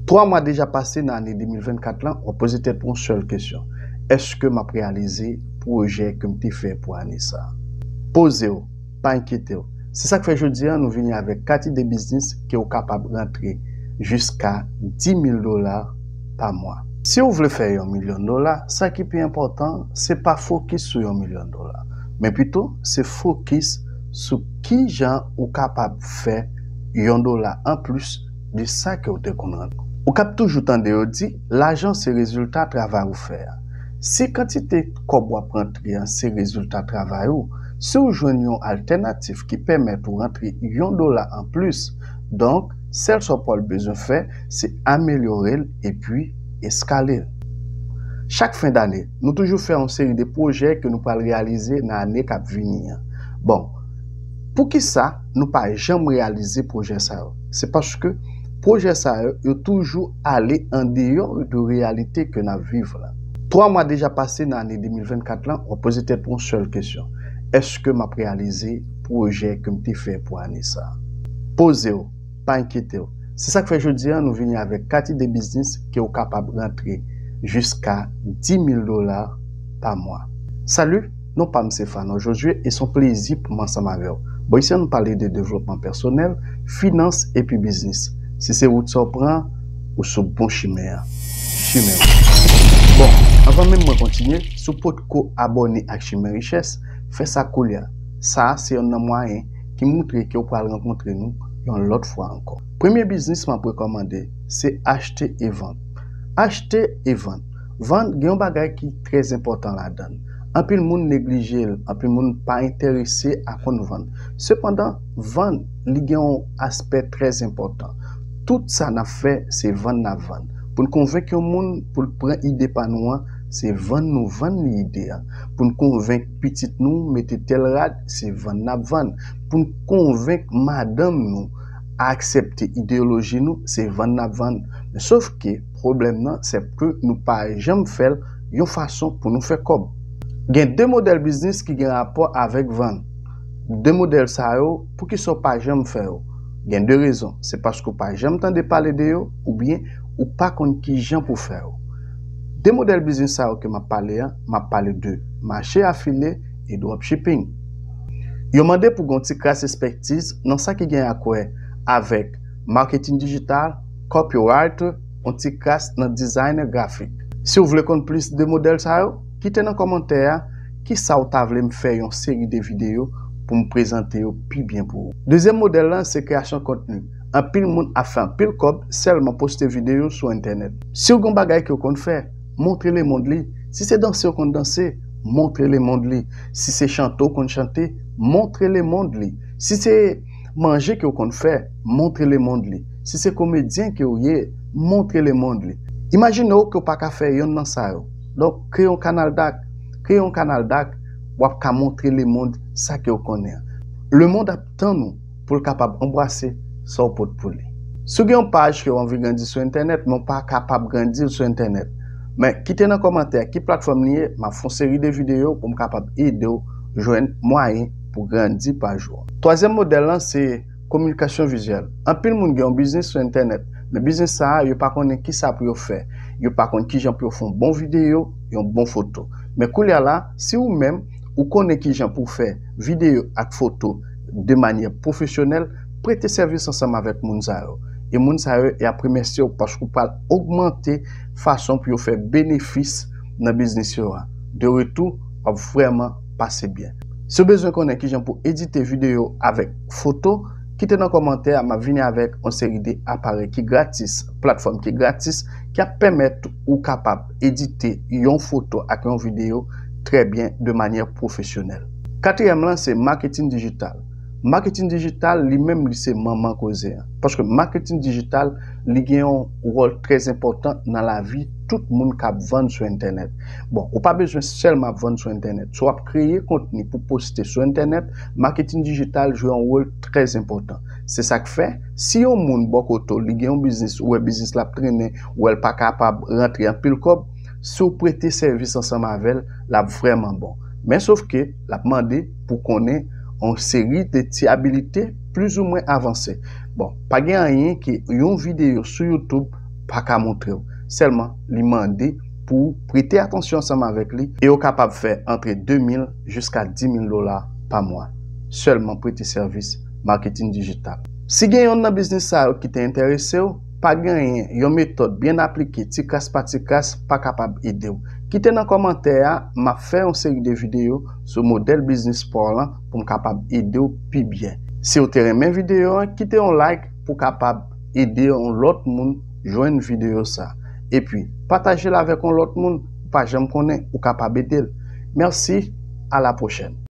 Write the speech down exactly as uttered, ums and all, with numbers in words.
Twa mwa deja pase nan ane de mil vennkat lan, w ap poze tèt ou yon sèl kesyon: èske m ap reyalize pwojè ke m te fè pou ane sa a? Poze w, pa enkyete w. Se sa k fè jodi a nou vini avèk kat ide biznis ke w kapab rantre jiska dis mil dola pa mwa. Si w vle fè yon milyon dola, sa ki pi enpòtan, se pa fokis sou yon milyon dola, men pito se fokis sou kijan ou kapab fè yon dola anplis de sa ke w te konn rantre. Ou kab toujou tande yo di, lajan se rezilta travay ou fè a. Si kantite kòb w ap rantre an se rezilta travay ou, si w jwenn yon altènatif ki pèmèt ou rantre yon dola anplis, donk, sèl sa w pral bezwen fè, se amelyore l epi eskale l. Chak fen dane, nou toujou fè yon seri de pwojè ke nou pral reyalize nan ane k ap vini an. Bon, poukisa nou pa janm reyalize pwojè sa yo? Se paske pwojè sa yo, yo toujou ale andeyò de reyalite ke n ap viv la. Twa mwa deja pase nan ane de mil vennkat lan, w ap poze tèt ou yon sèl kesyon: èske m ap reyalize pwojè ke m te fè pou ane sa a? Poze w, pa enkyete w. Se sa k fè jodi a nou vini avèk kat ide biznis ke w kapab rantre jiska dis mil dola pa mwa. Salut, non pa m se Fano Josué e se yon plezi pou m ansanm avè w. Bon, isi a nou pale de devlopman pèsonèl, finans epi biznis. Si se wout sa w pran, ou sou bon chimen an. Chimen w. Bon, anvan menm mwen kontinye, si w potko abòne ak Chimen Richès, fè sa koulye a. Sa a se yonn nan mwayen ki moutre ke w pral rankontre nou yon lòt fwa ankò. Premye biznis m ap rekòmande, se achte e vann. Achte e vann. Vann gen yon bagay ki trè enpòtan ladan l. Anpil moun neglije l, anpil moun pa enterese a konn vann. Sepandan, vann, li gen yon aspè trè enpòtan. Tout sa n ap fè, se vann n ap vann. Pou n konvenk yon moun pou l pran ide pa nou an, se vann nou vann li ide a. Pou n konvenk pitit nou mete tèl rad, se vann n ap vann. Pou n konvenk madanm nou aksepte ideyoloji nou, se vann n ap vann. Men sof ke pwoblèm nan, se ke nou pa janm fè l yon fason pou nou fè kòb. Gen de modèl biznis ki gen rapò avèk vann. De modèl sa yo, poukisa w pa janm fè yo? Gen de rezon. Se paske w pa janm tande pale de yo, oubyen ou pa konn kijan pou fè yo. De modèl biznis sa yo ke m ap pale a, m ap pale de mache afilye e dropshipping. Yo mande pou gen yon ti kras ekspètiz nan sa ki gen ak wè avèk maketin dijital, copyright, yon ti kras nan designer grafik. Si w vle konn plis de modèl sa yo, kite nan kòmantè a kisa w ta vle m fè yon seri de videyo pou m prezante yo pi byen pou ou. Dezyèm modèl lan se kreyasyon kontni. Anpil moun ap fè anpil kòb sèlman poste videyo sou entènèt. Si w gen yon bagay ke w konn fè, montre lemonn li. Si se danse w konn danse, montre lemonn li. Si se chante w konn chante, montre lemonn li. Si se manje ke w konn fè, montre lemonn li. Si se komedyen ke w ye, montre lemonn li. Imajine w ke w pa ka fè yonn nan sa yo. Donk, kreye yon kanal dak. Kreye yon kanal dak, w ap ka montre lemonn sa ke w konnen an. Lemonn ap tann ou pou l kapab anbrase sa w pot pou li. Si w gen yon paj ke w anvi grandi sou entènèt, men w pa kapab grandi l sou entènèt, men kite nan kòmantè ki platfòm li ye, m ap fè yon seri de videyo pou m kapab ede w jwenn mwayen pou grandi paj ou an. Twazyèm modèl lan se kominikasyon vizyèl. Anpil moun gen yon biznis sou entènèt, men biznis sa a, yo pa konnen kisa pou yo fè. Yo pa konn kijan pou yo fè yon bon videyo, yon bon foto. Men koulye a la, si ou menm, ou konnen kijan pou w fè videyo ak foto de manyè pwofesyonèl, prete sèvis ansanm avèk moun sa yo. E moun sa yo, y ap remèsye w paske w pral ogmante fason pou yo fè benefis nan biznis yo a. De retou, w ap vrèman pase byen. Si w bezwen konnen kijan pou edite videyo avèk foto, kite nan kòmantè a, m ap vini avèk yon seri de aparèy ki gratis, platfòm ki gratis, ki ap pèmèt ou kapab edite yon foto ak yon videyo trè byen de manyè pwofesyonèl. Katriyèm lan, se maketin dijital. Maketin dijital, li menm, li se manman koze a. Paske maketin dijital, li gen yon wòl trè enpòtan nan lavi tout moun k ap vann sou entènèt. Bon, ou pa bezwen sèlman ap vann sou entènèt. Si w ap kreye kontni pou poste sou entènèt, maketin dijital jwe yon wòl trè enpòtan. Se sa k fè, si yon moun bò kote w, li gen yon biznis, ou wè biznis la ap trennen, ou wè l pa kapab rantre anpil kòb, si w prete sèvis ansanm avè l, l ap vrèman bon. Men sof ke l ap mande pou konnen yon seri de ti abilite plizoumwen avanse. Bon, pa gen anyen ke yon videyo sou YouTube pa ka montre w. Sèlman, li mande pou w prete atansyon ansanm avèk li e w kapab fè antre de mil jiska dis mil dola pa mwa. Sèlman prete sèvis maketin dijital. Si gen yonn nan biznis sa yo ki te enterese w, pa gen anyen, yon metòd byen aplike, ti kras pa ti kras, pa kapab ede w. Kite nan kòmantè a, m ap fè yon seri de videyo sou modèl biznis pa w lan pou m kapab ede w pi byen. Si w te renmen videyo an, kite yon like pou w kapab ede yon lòt moun jwenn videyo sa. Epi, pataje l avèk yon lòt moun, ou pa janm konnen, ou kapab ede l. Mèsi, a la pwochèn.